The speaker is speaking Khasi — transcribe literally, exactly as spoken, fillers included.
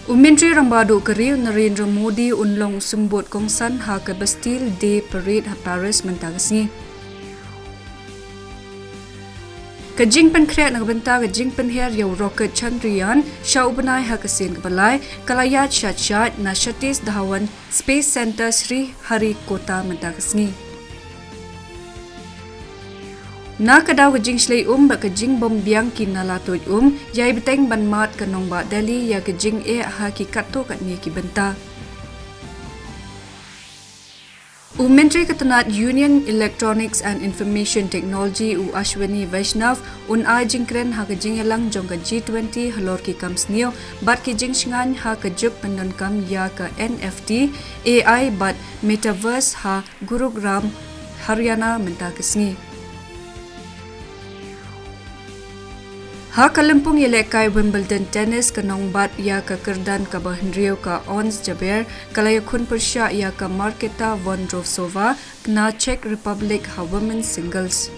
U Myntri Rangbah Duh ka Ri u Narendra Modi un long u symbud kongsan ha ka Bastille Day Parade ha Paris mynta ka sngi. Ka jingpynkhreh na ka bynta ka jingpynher ïa u rocket Chandrayaan sha u bnai ha ka sien kaba lai ka la ïaid shat shat na Satish Dhawan Space Centre, Sriharikota mynta ka sngi. Na ka daw ka jingshlei um bad ka jingbym biang ki nala tuid um, ïai bteng ban mad ka nongbah Delhi ïa ka jingeh ha ki katto katne ki bynta. U Myntri ka tnad Union Electronics and Information Technology u Ashwini Vaishnaw un ai jingkren ha ka jingïalang jong ka G twenty halor ki kam sniew bad ki jingshngaiñ ha ka juk pyndonkam ïa ka N F T, A I bad Metaverse ha Gurugram, Haryana mynta ka sngi. Ha ka lympung ïalehkai Wimbledon Tennis ka nongbat ïa ka kyrdan kaba hynriew ka Ons Jabeur ka la ïakhun pyrshah ïa ka Marketa Vondrousova na Czech Republic ha Women's Singles.